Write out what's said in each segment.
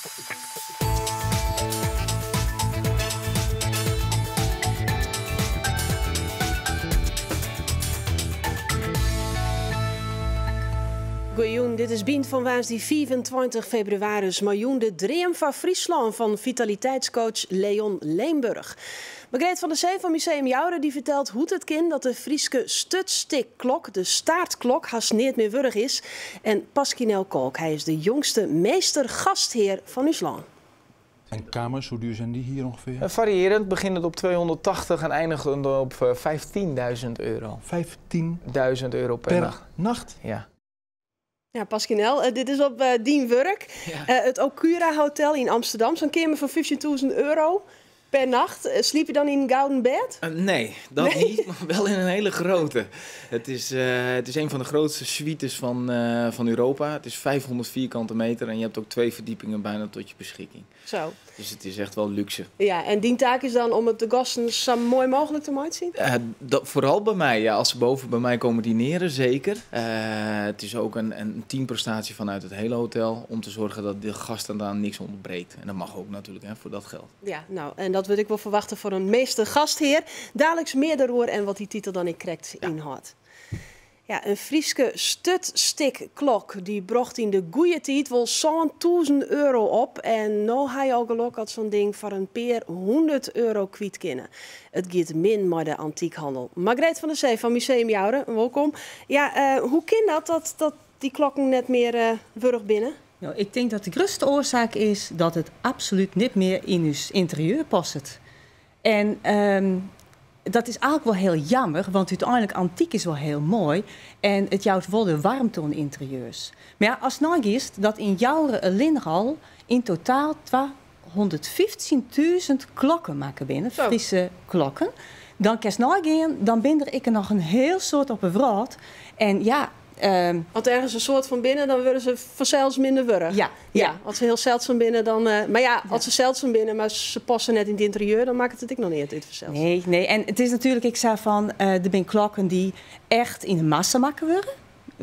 Goejûn, dit is Bynt fan woansdei 25 febrewaris mei jûn de dream foar Fryslân fan fitaliteitscoach Leon Leemburg. Margreet van der Zee fan Museum Joure dy fertelt hoe't it kin dat de Fryske sturtstikklok, de staartklok, hast neat mear wurdich is. En Pasquinel Kolk, hy is de jongste meester-gasthear fan ús lân. En kamers, hoe duur zijn die hier ongeveer? Variërend, beginnend op 280 en eindigend op 15.000 euro. 15.000 euro per, per nacht. nacht? Ja. Ja, Pasquinel, dit is op dyn wurk. It Okura Hotel yn Amsterdam, sa'n keamer fan 15.000 euro per nacht. Sliep je dan yn in gouden bêd? Nee, dat niet, maar wel in een hele grote. Het is een van de grootste suites van Europa. Het is 500 vierkante meter en je hebt ook twee verdiepingen bijna tot je beschikking. Zo. Dus het is echt wel luxe. Ja, en dyn taak is dan om it de gasten sa moai mooglik te meitsjen? Dat, vooral bij mij, ja. Als ze boven bij mij komen dineren, zeker. Het is ook een teamprestatie vanuit het hele hotel om te zorgen dat de gasten daar niks ontbreekt. En dat mag ook natuurlijk, hè, voor dat geld. Ja, nou, en dat wurd ik wol ferwachte foar in meester gasthear. Daliks mear deroer en wat dy titel dan ek krekt ynhâldt. Ja, in Fryske sturtstikklok dy brocht yn de goede tiid wol 7000 euro op. En no ha je al gelok as sa'n ding foar in pear hûndert euro kwyt kinne. It giet min mei de antykhannel. Margreet van der Zee fan Museum Joure, wolkom. Ja, hoe kin dat, dat dy klokken net mear wurdich binne? No, ik tink dat de grutste oarsaak is dat it absolút net mear yn ús ynterieur past. En dat is eigentlik wol hiel jammer, want úteinlik antyk is wol hiel moai en it jout wol de waarmte oan ynterieurs. Mar ja, ast neigiest dat yn Joure allinnich al yn totaal 215.000 klokken makke binne, Fryske klokken, dan kinst neigean, dan binne der ek noch in hiel soad op 'e wrâld. En ja, As ergens in soad fan binne, dan wurde se fansels minder wurdich. Ja, ja. As se hiel seldsum binne, dan. Mar ja, as se seldsum binne, mar se passe net yn it ynterieur, dan makket it ek noch neat út fansels. Nee, nee. En it is natuerlik ek sa fan, der binne klokken dy't echt yn de massa makke wurde,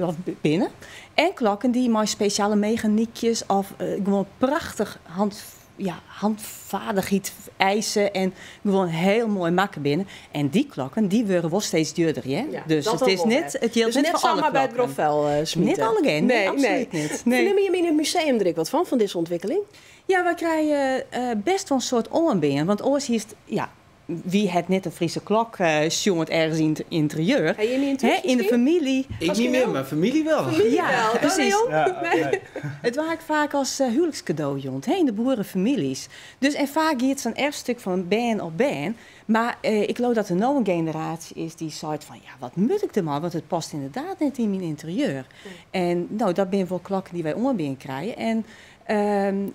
of binne. En klokken dy't mei spesjale meganykjes of gewoan prachtich hand, ja, handvaardigheid eisen en gewoan hiel moai makke binne. En dy klokken, dy wurde wol steeds djoerder, hear. Ja, dus dat it dan is wol, net, hè. it jildt Dus net net foar alle samar by it klokken. grof fel smite. Net allegear, nee, Nee, absolút nee. net. Nee. Fernimme jimme yn it museum der ek wat fan, fan dizze ûntwikkeling? Ja, wy krije bêst wol in soad oanbean, want oars hiest, ja, wie hat net in Fryske klok sjoen ergens yn it ynterieur? Ha jimme yn Hè, yn de famylje. Ik niet meer, maar familie wel. Familie Ja, wel. Dan precies. Leon? Ja, nee. It waard faak as huwelijkscadeau jûn, hè, yn de boerefamyljes. Dus en faak giet sa'n erfstuk fan bern op bern. Mar ik leau dat der no in generaasje is dy't seit fan, ja, wat moat ik dermei, want it past ynderdaad net yn myn ynterieur. En no, dat binne wol klokken dy't wy oanbean krije. En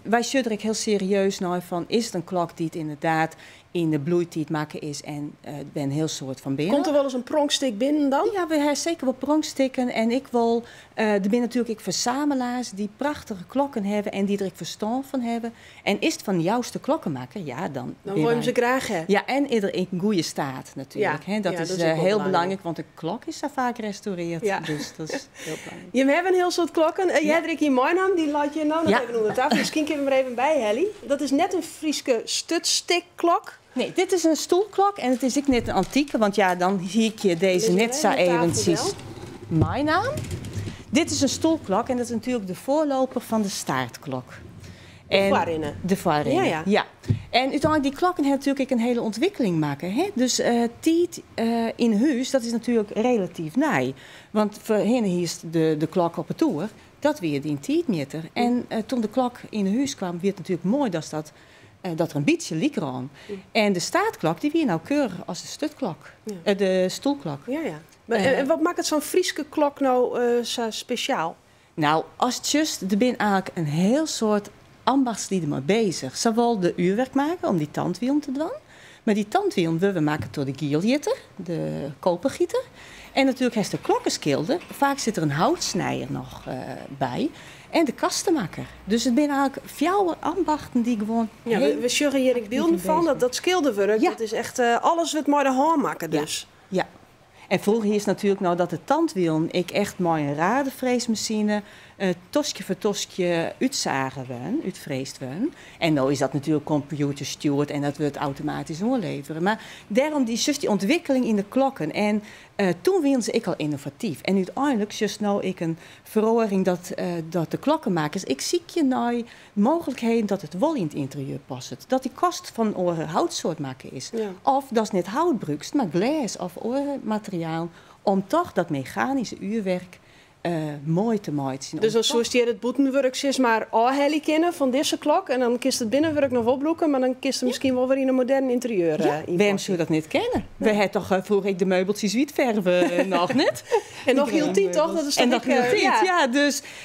wy sjogge der ek hiel serieus nei fan, is it in klok dy't ynderdaad yn de bloeitiid makke is en der in hiel soad fan binne. Komt der wolris in pronkstik binnen dan? Ja, we ha seker wol pronkstikken en ek wol, der binne natuerlik ek fersamelaars dy't prachtige klokken hawwe en dy't der ek ferstân fan hawwe. En is it fan de jouste klokkemakker, ja, dan Dan binne wolle wy se graach ha. Ja, en is der yn goede staat natuerlik, Ja, hè. Dat ja, is, dat is ek wol hiel belangryk. belangryk, want de klok is sa faak restaurearre, dus dat is hiel belangryk. Jimme hawwe in hiel soad klokken. Je ha der ek ien meinaam, dy leit hjir no noch even ûnder tafel. Miskien kinne we 'm der even by helje. Dat is net in Fryske sturtstikklok. Nee, dit is in stoelklok en it is ek net in antike, want ja, dan hie ik je dizze Lis net maar sa even op tafel eventsjes del. meinaam. Dit is in stoelklok en dat is natuerlik de foarloper fan de staartklok. De En foarrinner. De foarrinner, Ja, ja. ja. En úteinlik, dy klokken ha natuerlik ek in hiele ûntwikkeling makke. Hè? Dus tiid yn hûs, dat is natuerlik relatyf nij. Want foarhinne hiest de klok op 'e toer, dat wie dyn tiidmjitter. En toen de klok yn hûs kwam, wie it natuerlik moai dat der in bytsje lyk rûn. En de staartklok, dy wie nauwkeuriger as de sturtklok, de stoelklok. Ja, ja. Maar, en wat makket sa'n Fryske klok no sa spesjaal? Nou, as it just, der binne eigentlik in hiel soad ambachtslju mei bezich. Sawol de uurwerkmaker om dy tandwielen te dwaan, mar dy tandwielen wurde makke troch de gieljitter, de kopergieter. En natuerlik hast de klokkeskilder, faak sit der in houtsnijer noch by. En de kastemakker. Dus it binne eigentlik fjouwer ambachten dy't gewoan Ja, hiel we sjogge hjir ek aktyf bylden bezich fan, binne. dat skilderwurk, dat is echt alles wurdt mei de hân makke dus. Ja. En froeger is natuerlik no dat de tandwielen ek echt mei in radefreesmasine Toskje foar toskje útsage wurden, útfreesd wurden. En no is dat natuerlik kompjûterstjoerd en dat wurdt automatysk oanlevere. Mar dêrom dy, dy ûntwikkeling yn de klokken. En toen wiene se ek al ynnovatyf. En úteinlik sjochst no ek in feroaring dat de klokkenmakers ek sykje nei mooglikheden dat it wol yn it ynterieur past. Dat dy kast fan in oare houtsoart makke is. Of datst net hout brûkst, mar glês of oare materialen om toch dat mechanyske uurwerk moai te meitsjen. Dus dan soest hjir it bûtenwurk sis mar ôfhelje kinne fan dizze klok en dan kinst it binnenwurk noch wol brûke, mar dan kinst it miskien wol wer yn in modern ynterieur Ja, wêrom soe dat net kinne? We ha toch froeger ek de meubeltsjes wytferve noch net? En noch hieltyd, toch? Dat is En toch noch ek, hieltyd, ja. ja.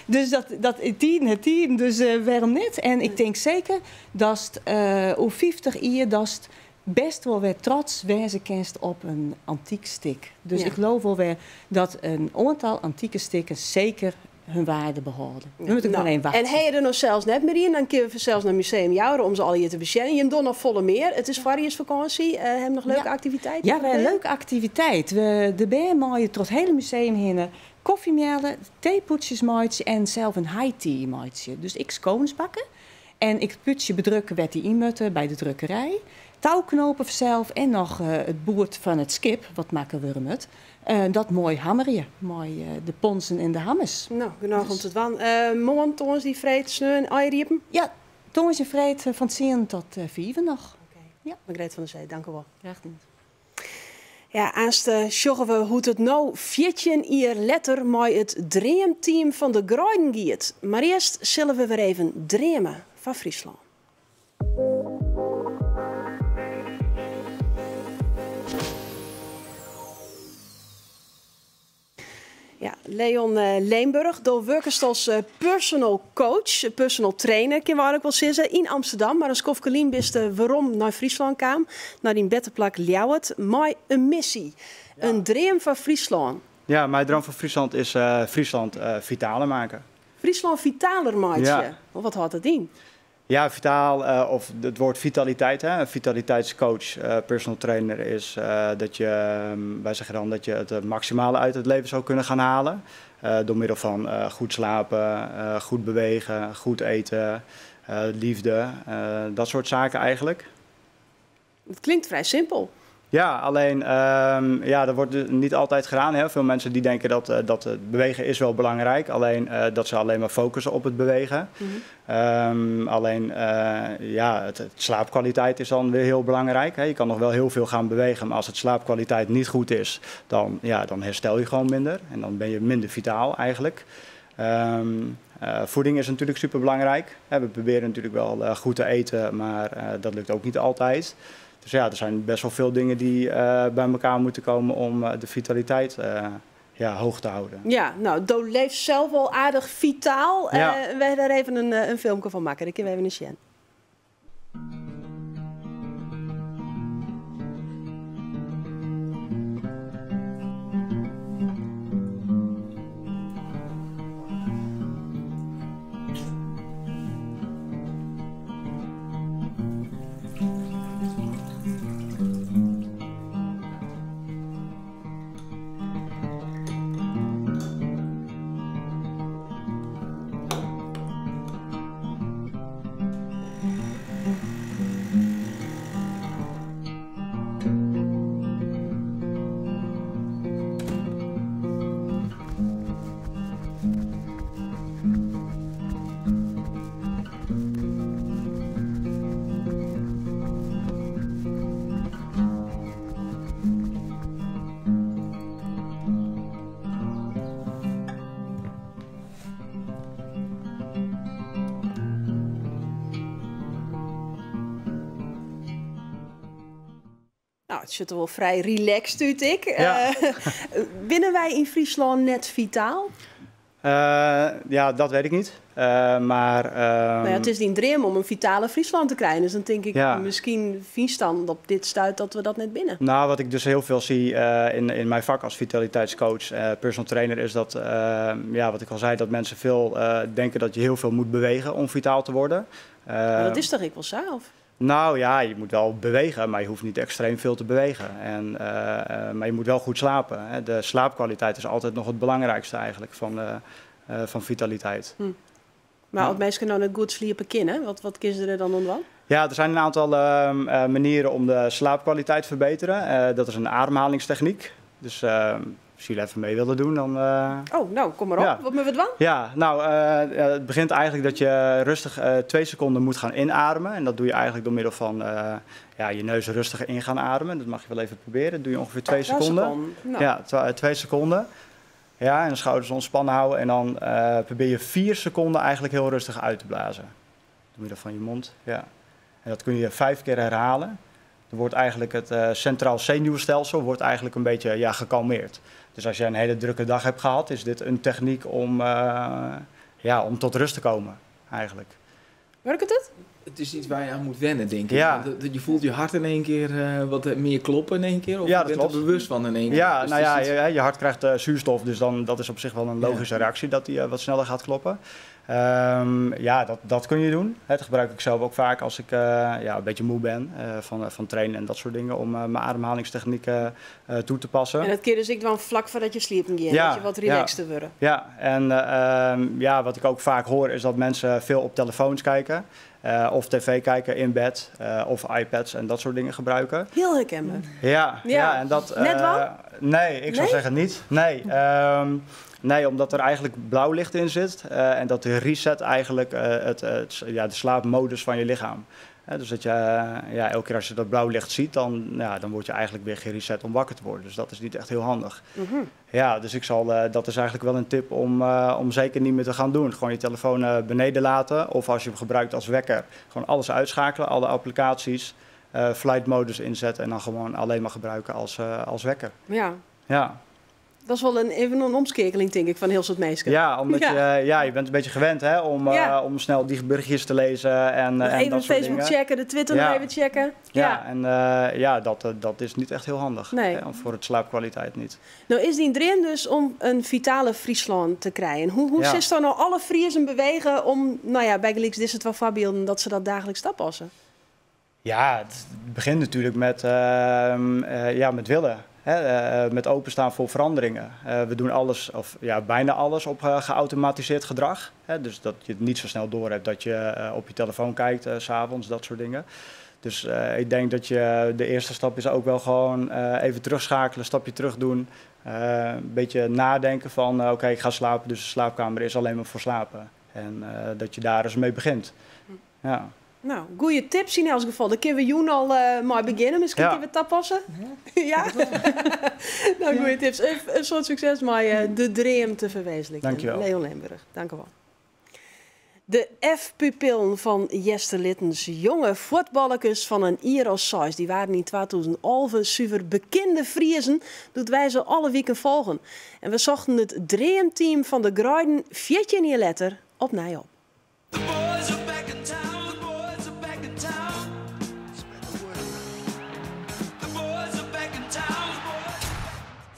Dus dat tiden het tiden, dus wêrom net? En ik tink seker datst oer 50 jier datst bêst wol wer trots wêze kinst op in antyk stik. Dus ik leau wol wer dat in oantal antike stikken seker hun wearde behâlde. We moatte Nou, gewoan even wachtsje. en ha je der noch sels net mear yn, dan kinne we sels nei Museum Joure om se allegear te besjen. Je dogge noch folle mear. It is foarjiersfakânsje. Ha noch leuke aktiviteiten? Ja, we ha in leuke aktiviteit. De bern meie troch it hiele museum hinne kofje meitsje, teepûdsjes meitsje en sels in high tea meitsje. Dus ik scones bakke en ik pûdsje bedrukke wêr't dy yn moatte by de drukkerij. Touknopen sels en noch it boerd fan it skip, wat makke wurde moat. Dat moai hammerje mei de ponsen en de hammers. Nou, genôch om te dwaan. Moarn, tongersdei, freed, sneon, iepen? Ja, tongersdei, freed fan 10 tot 5 noch. Oké. Ja. Margreet van der Zee, dank u wol. Graach dien. Ja, aanst sjogge we hoe't it no 14 jier letter mei it dreamteam fan de Greiden giet. Mar earst sille we wer even dreame fan Fryslân. Ja, Leon Leemburg, do wurkest as personal coach, personal trainer, kinne we eigentlik wol sizze, yn Amsterdam. Mar in skoftke lyn bist werom nei Fryslân kaam, nei dyn berteplak Ljouwert, mei in missy. In dream fan Fryslân. Ja, mijn droom van Friesland is Friesland vitaler maken. Fryslân fitaler meitsje? Ja. Wat hâldt dat yn? Ja, vitaal, of het woord vitaliteit, hè. Een vitaliteitscoach, personal trainer is dat je, wij zeggen dan dat je het maximale uit het leven zou kunnen gaan halen. Door middel van goed slapen, goed bewegen, goed eten, liefde, dat soort zaken eigenlijk. Het klinkt vrij simpel. Ja, alleen ja, dat wordt niet altijd gedaan. Heel veel mensen die denken dat het bewegen is wel belangrijk. Alleen dat ze alleen maar focussen op het bewegen. Alleen ja, het slaapkwaliteit is dan weer heel belangrijk. Hè. Je kan nog wel heel veel gaan bewegen, maar als het slaapkwaliteit niet goed is, dan, ja, dan herstel je gewoon minder. En dan ben je minder vitaal eigenlijk. Voeding is natuurlijk superbelangrijk. Hè, we proberen natuurlijk wel goed te eten, maar dat lukt ook niet altijd. Dus ja, er zijn best wel veel dingen die bij elkaar moeten komen om de vitaliteit ja, hoog te houden. Ja, nou, do leefst sels wol aardich fitaal. Ja. We ha dêr even in filmke fan makke. Dêr kinne we even nei sjen. Nou, it sjocht der wol frij relaxed út, ik. Binne wy yn Fryslân net fitaal? Ja, dat weet ik niet. Maar, Nou ja, it is dyn dream om in fitaler Fryslân te krijen. Dus dan tink ik, miskien fynst dan op dit stuit dat we dat net binne. Nou, wat ik dus heel veel zie in mijn vak als vitaliteitscoach, personal trainer, is dat, ja, wat ik al zei, dat mensen veel denken dat je heel veel moet bewegen om vitaal te worden. Maar dat is toch ek wol sa? Of? Nou ja, je moet wel bewegen, maar je hoeft niet extreem veel te bewegen. Maar je moet wel goed slapen. Hè. De slaapkwaliteit is altijd nog het belangrijkste eigenlijk van Fan vitaliteit. Mar as minsken no net goed sliepe kinne, wat kinne se der dan oan dwaan? Ja, er zijn een aantal manieren om de slaapkwaliteit te verbeteren. Dat is een ademhalingstechniek. Dus als jullie even mee willen doen, dan... Oh, nou, kom maar op. Ja. Wat moeten we doen? Ja, nou, het begint eigenlijk dat je rustig 2 seconden moet gaan inademen. En dat doe je eigenlijk door middel van ja, je neus rustig in gaan ademen. Dat mag je wel even proberen. Dat doe je ongeveer 2 seconden. Seconden. Nou. Ja, 2 seconden. Ja, en de schouders ontspannen houden. En dan probeer je 4 seconden eigenlijk heel rustig uit te blazen. Door middel van je mond, ja. En dat kun je 5 keer herhalen. Dan wordt eigenlijk het centraal zenuwstelsel wordt eigenlijk een beetje, ja, gekalmeerd. Dus als jij een hele drukke dag hebt gehad, is dit een techniek om, ja, om tot rust te komen, eigenlijk. Werkt het? Het is iets waar je aan moet wennen, denk ik. Ja. Want je voelt je hart in één keer wat meer kloppen in één keer. Of Ja, je dat bent klopt. er bewust van in één keer. Ja, Dus nou het ja, is iets- je hart krijgt zuurstof, dus dan, dat is op zich wel een logische reactie dat die wat sneller gaat kloppen. Ja, dat kun je doen. Dat gebruik ik zelf ook vaak als ik ja, een beetje moe ben van trainen en dat soort dingen, om mijn ademhalingstechnieken toe te passen. En dat keer dus ik dan vlak voordat je sliepen gaat, Ja, dat je wat relaxter wordt. Ja, en ja, wat ik ook vaak hoor is dat mensen veel op telefoons kijken. Of tv kijken in bed, of iPads en dat soort dingen gebruiken. Heel herkenbaar. Ja, ja. En dat, Net wel? Nee, ik zou Nee? zeggen niet. Nee, nee, omdat er eigenlijk blauw licht in zit. En dat reset eigenlijk ja, de slaapmodus van je lichaam. Dus dat je, ja, elke keer als je dat blauw licht ziet, dan, ja, dan word je eigenlijk weer gereset om wakker te worden. Dus dat is niet echt heel handig. Ja, dus dat is eigenlijk wel een tip om zeker niet meer te gaan doen. Gewoon je telefoon beneden laten. Of als je hem gebruikt als wekker, gewoon alles uitschakelen, alle applicaties. Flight modus inzetten en dan gewoon alleen maar gebruiken als wekker. Ja, Ja. dat is wel even een omschakeling, denk ik, van heel soort mensen. Ja, omdat je, ja, je bent een beetje gewend, hè, om snel die berichtjes te lezen Nog en even dat soort Facebook dingen. checken, de Twitter nog even checken. Ja, en ja, dat is niet echt heel handig. Nee. Hè, voor het slaapkwaliteit niet. Nou is die dream dus om een vitale Friesland te krijgen. Hoe zit dan nou alle Friesen bewegen om, nou ja, bij dit is het wel voorbeelden dat ze dat dagelijks toepassen? Ja, het begint natuurlijk ja, met willen. Hè, met openstaan voor veranderingen. We doen alles, of ja, bijna alles op geautomatiseerd gedrag. Hè, dus dat je het niet zo snel door hebt dat je op je telefoon kijkt 's avonds, dat soort dingen. Dus ik denk dat je de eerste stap is ook wel gewoon even terugschakelen, een stapje terug doen. Een beetje nadenken van oké, ik ga slapen, dus de slaapkamer is alleen maar voor slapen. En dat je daar eens mee begint. Ja. Nou, goede tips in elk geval. Dan kunnen we jong al maar beginnen. Misschien kunnen we het toepassen. Ja? Nou, goede tips. Een soort succes maar de dream te verwezenlijken. Dankjewel. Leon Lemburg, dank u wel. De F-pupillen van Easterlittens, jonge voetballekes van een jier as seis, die waren in 2011 super bekende Friezen, doet wij ze alle weken volgen. En we zochten het dreamteam van de Gruiden 14 jaar letter opnieuw op. The boys are back in town. The boys are back in town. Spread the word. The boys are back in town.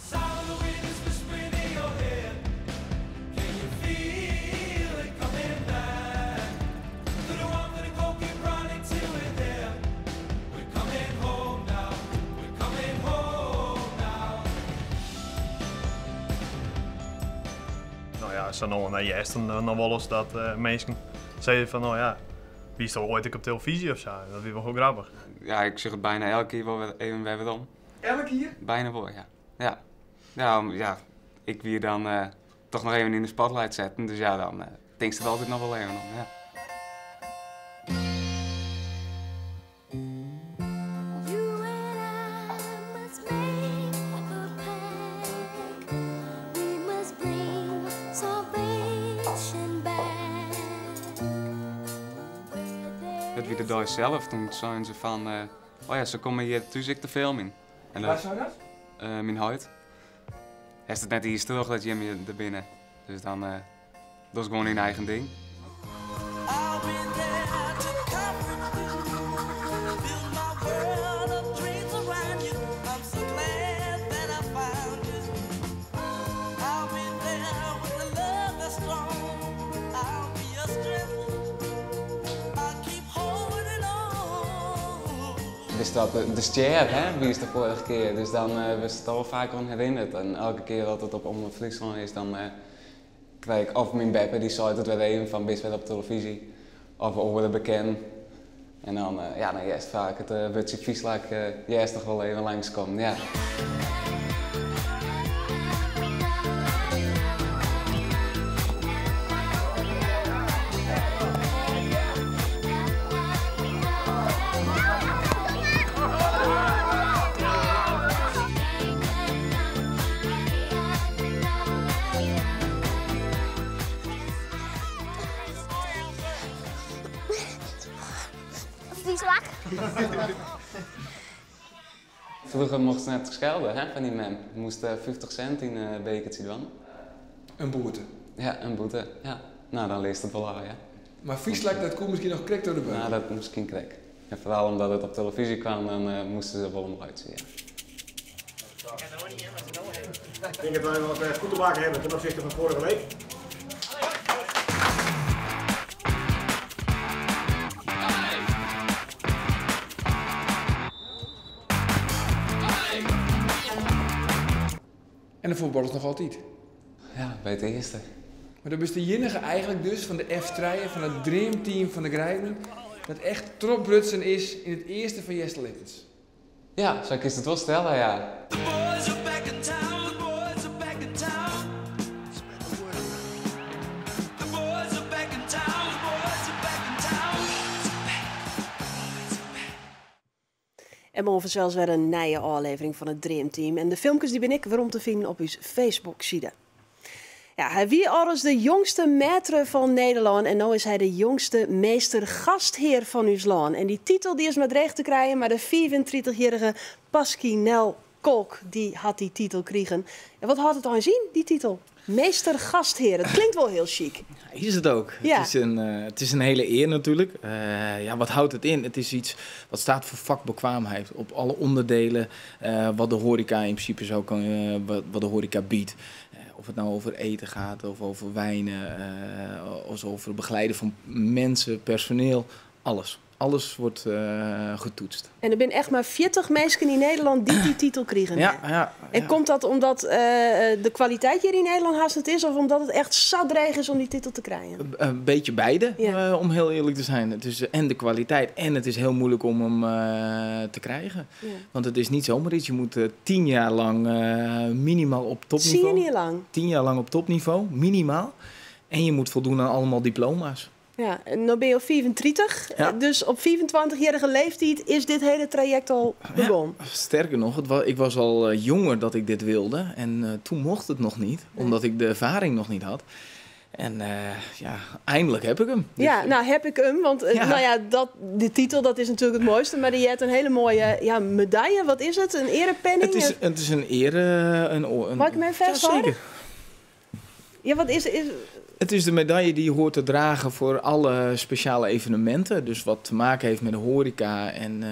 Sound of the wind is whispering in your head. Can you feel it coming back? Through the warmth of the cold, keep running till we're there. We're coming home now. We're coming home now. Nou ja, zo nou naar juist dan wel eens dat mensen zeiden van, nou ja, wie is er ooit op televisie of zo? Dat is wel heel grappig. Ja, ik zeg het bijna elke keer wel weer even weer om. Elke keer? Bijna wel, ja. Ja, ja, ja ik wie dan toch nog even in de spotlight zetten. Dus ja, dan denk ze het altijd nog wel even om, ja. You and I must make a pact. We must bring salvation back. Het wie de dag zelf, toen zeiden ze van, oh ja, ze komen hier thuis ik te filmen. En Waar zou dat? Mijn huid. Hij is het net hier terug dat Jimmy er binnen. Dus dan, dat is gewoon hun eigen ding. I'll be there to comfort you. Build my world of dreams around you. I'm so glad that I found you. I'll be there with the love that's strong. I'll be your strength. I'll keep holding on. Dus dat, de ster, hè, wie is de vorige keer. Dus dan was het al vaak aan herinnerd. En elke keer dat het op Omroep Friesland is, dan Krij ik of myn beppe dy seit it wer even fan bist wer op telefyzje of oare bekenden. En dan, ja, dan hearst faak it wurdsje Fryslak hearst noch wol even langskommen, ja. Fryslak. Froeger mochtst net skelde hè, fan dyn mem. Moast 50 sint yn in bekertsje dwaan. In boete? Ja, in boete, ja. No, dan learst it wol ôf, ja. Mar Fryslak, dat koe miskien noch krekt troch de beugel? No, dat miskien krekt. En foaral omdat it op telefyzje kwam, dan moasten se wol om laitsje, ja. Ik denk dat wij wat goed te maken hebben ten opzichte van vorige week. En de fuotballest noch altyd? Ja, by it earste. Mar do bist de iennige eigentlik dus fan de F-trije, fan it dreamteam fan de Greiden, dat echt trochbrutsen is yn it earste fan Easterlittens. Ja, sa kinst it wol stelle, ja. The boys are back in town, the boys are back in town. Spread the word around. The boys are back in town, the boys are back in town. En moarn fansels wer in nije ôflevering fan it Dreamteam. En de filmkes dy binne ek werom te finen op ús Facebookside. Ja, hy wie alris de jongste maître fan Nederlân en no is hy de jongste meester gasthear fan ús lân. En dy titel dy is mar dreech te krijen, mar de 35-jierrige Pasquinel Kolk dy hat dy titel krigen. En wat hâldt it eins yn, dy titel? Meester gasthear, it klinkt wol hiel sjyk. Is it ook. Ja. Het is een hele eer natuurlijk. Ja, wat houdt het in? Het is iets wat staat voor vakbekwaamheid op alle onderdelen wat de horeca in principe zou kunnen, wat de horeca biedt. Of het nou over eten gaat, of over wijnen, of over het begeleiden van mensen, personeel, alles. Alles wordt getoetst. En der binne echt mar 40 minsken yn Nederlân dy't dy titel krigen. Ja, ja, En ja. komt dat omdat de kwaliteit hjir yn Nederlân hast net is, of omdat it echt sa dreech is om dy titel te krijen? Een beetje beide, Ja. om heel eerlijk te zijn. Het is en de kwaliteit en het is heel moeilijk om hem te krijgen. Ja. Want het is niet zomaar iets. Je moet 10 jaar lang minimaal op topniveau. 10 jaar lang? 10 jaar lang op topniveau, minimaal. En je moet voldoen aan allemaal diploma's. Ja, en nu ben je al 35, Ja. dus op 25-jarige leeftijd is dit hele traject al begonnen. Ja, sterker nog, ik was al jonger dat ik dit wilde en toen mocht het nog niet, omdat ik de ervaring nog niet had. En ja, eindelijk heb ik hem. Dus, Ja, nou heb ik hem, want Ja. de titel dat is natuurlijk het mooiste, maar die heeft een hele mooie, ja, medaille, wat is het? Een erepenning? Het is een ere... Een oor, een Mag ik hem even Ja, vasthouden? zeker. Ja, wat is, is... Het is de medaille die je hoort te dragen voor alle speciale evenementen. Dus wat te maken heeft met de horeca en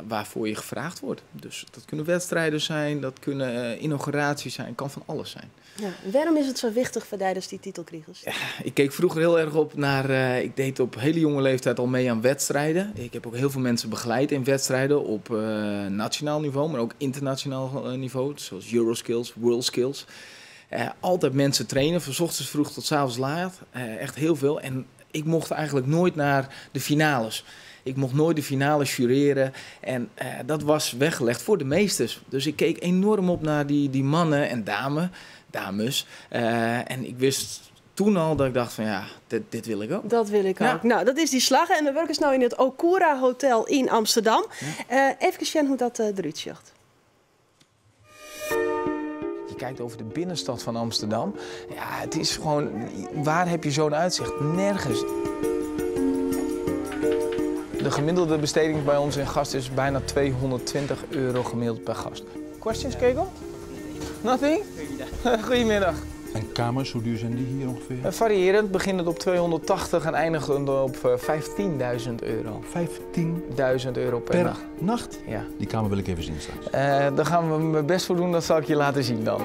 waarvoor je gevraagd wordt. Dus dat kunnen wedstrijden zijn, dat kunnen inauguraties zijn, kan van alles zijn. Ja, waarom is het zo wichtig voor tijdens die titelkriegers? Ja, ik keek vroeger heel erg op naar... ik deed op hele jonge leeftijd al mee aan wedstrijden. Ik heb ook heel veel mensen begeleid in wedstrijden op nationaal niveau, maar ook internationaal niveau. Zoals Euroskills, Worldskills. Altijd mensen trainen, van 's ochtends vroeg tot 's avonds laat. Echt heel veel. En ik mocht eigenlijk nooit naar de finales. Ik mocht nooit de finales jureren. En dat was weggelegd voor de meesters. Dus ik keek enorm op naar die mannen en dames. En ik wist toen al dat ik dacht van ja, dit wil ik ook. Dat wil ik Ja. ook. Nou, dat is die slag. En we werken nu in het Okura Hotel in Amsterdam. Ja. Even zien hoe dat eruit ziet. Je kijkt over de binnenstad van Amsterdam. Ja, het is gewoon... Waar heb je zo'n uitzicht? Nergens. De gemiddelde besteding bij ons in gast is bijna 220 euro gemiddeld per gast. Questions, Kegel? Nothing? Goedemiddag. En kamers, hoe duur zijn die hier ongeveer? Variërend, beginnend op 280 en eindigend op 15.000 euro. 15.000 euro per Per nacht. nacht? Ja. Die kamer wil ik even zien straks. Daar gaan we mijn best voor doen, dat zal ik je laten zien dan.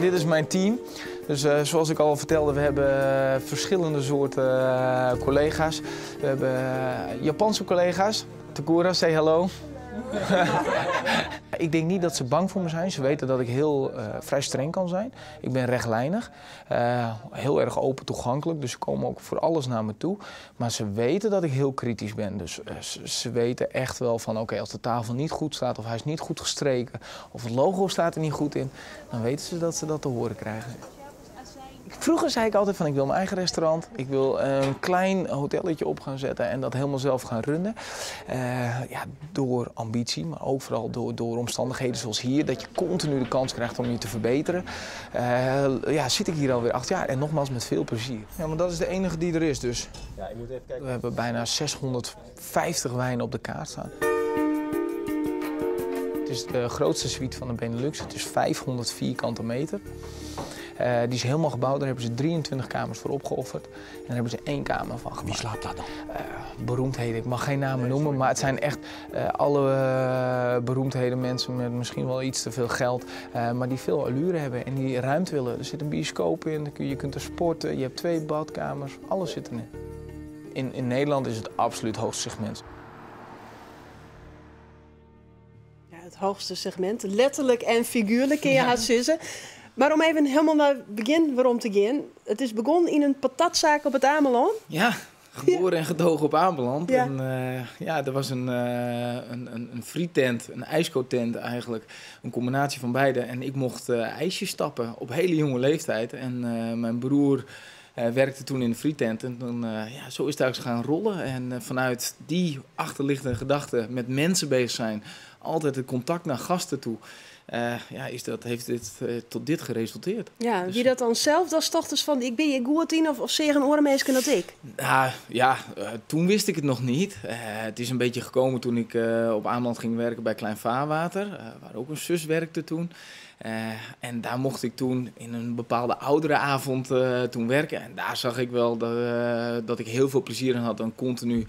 Dit is mijn team. Dus zoals ik al vertelde, we hebben verschillende soorten collega's. We hebben Japanse collega's. Takura, say hello. Ik denk niet dat ze bang voor me zijn. Ze weten dat ik heel vrij streng kan zijn. Ik ben rechtlijnig, heel erg open toegankelijk. Dus ze komen ook voor alles naar me toe. Maar ze weten dat ik heel kritisch ben. Dus ze weten echt wel van oké, als de tafel niet goed staat of hij is niet goed gestreken of het logo staat er niet goed in, dan weten ze dat ze dat te horen krijgen. Vroeger zei ik altijd van ik wil mijn eigen restaurant, ik wil een klein hotelletje op gaan zetten en dat helemaal zelf gaan runnen. Ja, door ambitie, maar ook vooral door omstandigheden zoals hier, dat je continu de kans krijgt om je te verbeteren. Ja, zit ik hier alweer 8 jaar en nogmaals met veel plezier. Ja, maar dat is de enige die er is dus. Ja, ik moet even kijken. We hebben bijna 650 wijnen op de kaart staan. Het is de grootste suite van de Benelux, het is 500 vierkante meter. Die is helemaal gebouwd, daar hebben ze 23 kamers voor opgeofferd. En daar hebben ze 1 kamer van gemaakt. Wie slaapt daar dan? Beroemdheden, ik mag geen namen noemen, maar het zijn echt alle beroemdheden, mensen met misschien wel iets te veel geld, maar die veel allure hebben en die ruimte willen. Er zit een bioscoop in, je kunt er sporten, je hebt 2 badkamers, alles zit erin. In Nederland is het absoluut hoogste segment. Ja, het hoogste segment, letterlijk en figuurlijk in je haast sissen. Maar om even helemaal naar het begin waarom te gaan. Het is begonnen in een patatzaak op het Ameland. Ja, geboren en getogen op Ameland. Ja. En ja, er was een frietent, een ijskotent eigenlijk. Een combinatie van beide. En ik mocht ijsjes stappen op hele jonge leeftijd. En mijn broer werkte toen in de frietent. En toen, ja, zo is het eigenlijk gaan rollen. En vanuit die achterliggende gedachte met mensen bezig zijn, altijd het contact naar gasten toe. Ja, heeft dit tot dit geresulteerd. Ja, dus wie dat dan zelf, dat is toch dus van ik ben je goed in of zeggen oormeesken dat ik? Nou ja, toen wist ik het nog niet. Het is een beetje gekomen toen ik op Ameland ging werken bij Klein Vaarwater, waar ook een zus werkte toen. En daar mocht ik toen in een bepaalde oudere avond toen werken. En daar zag ik wel dat ik heel veel plezier in had aan continu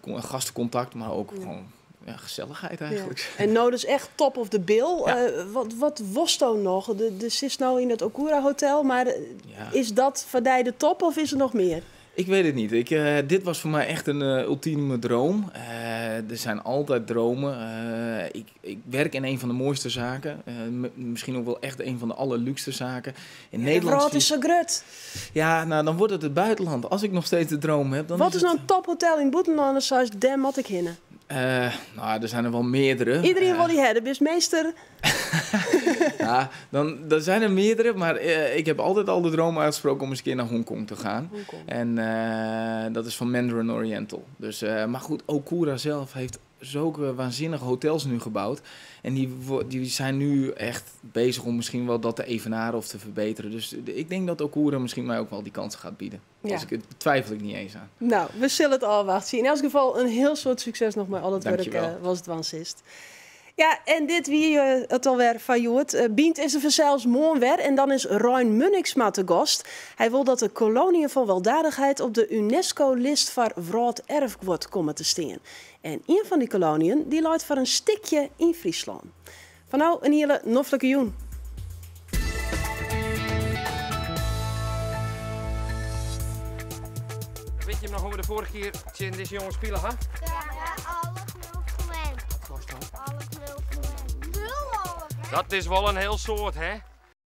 gastencontact, maar ook gewoon ja, gezelligheid eigenlijk. Ja. En nou dus echt top of the bill. Ja. Wat was dan nog? De zit nou in het Okura Hotel, maar is dat voor die de top of is er nog meer? Ik weet het niet. Dit was voor mij echt een ultieme droom. Er zijn altijd dromen. Ik werk in een van de mooiste zaken. Misschien ook wel echt een van de allerluxste zaken. In Nederland. Het is zo groot. Ja, nou dan wordt het het buitenland. Als ik nog steeds de droom heb, dan Wat is nou een tophotel in Boetenland zoals dem had ik hinnen? Nou, er zijn er wel meerdere. Iedereen wil die hebben, dus meester. Ja, dan zijn er meerdere, maar ik heb altijd al de droom uitgesproken om eens een keer naar Hongkong te gaan. Hongkong. En dat is van Mandarin Oriental. Dus, maar goed, Okura zelf heeft zulke waanzinnige hotels nu gebouwd. En die zijn nu echt bezig om misschien wel dat te evenaren of te verbeteren. Dus ik denk dat Okura misschien mij ook wel die kans gaat bieden. Ja. Als ik het twijfel ik niet eens aan. Nou, we zullen het al wachten zien. In elk geval een heel soort succes nog maar al het werk was het wansist. Ja, en dit wie het alweer van Joert. Bient is er zelfs morgen weer en dan is Rein Munniksma te gast. Hij wil dat de koloniën van weldadigheid op de UNESCO-list van Werelderfgoed komen te staan. En een van die koloniën die luidt voor een stikje in Friesland. Van nou een hele noffelijke joen. Weet je nog hoe we de vorige keer in deze jongen spelen, hè? Ja, alle 0,1. Wat kost dat? Alle 0,1. Dat is wel een heel soort, hè?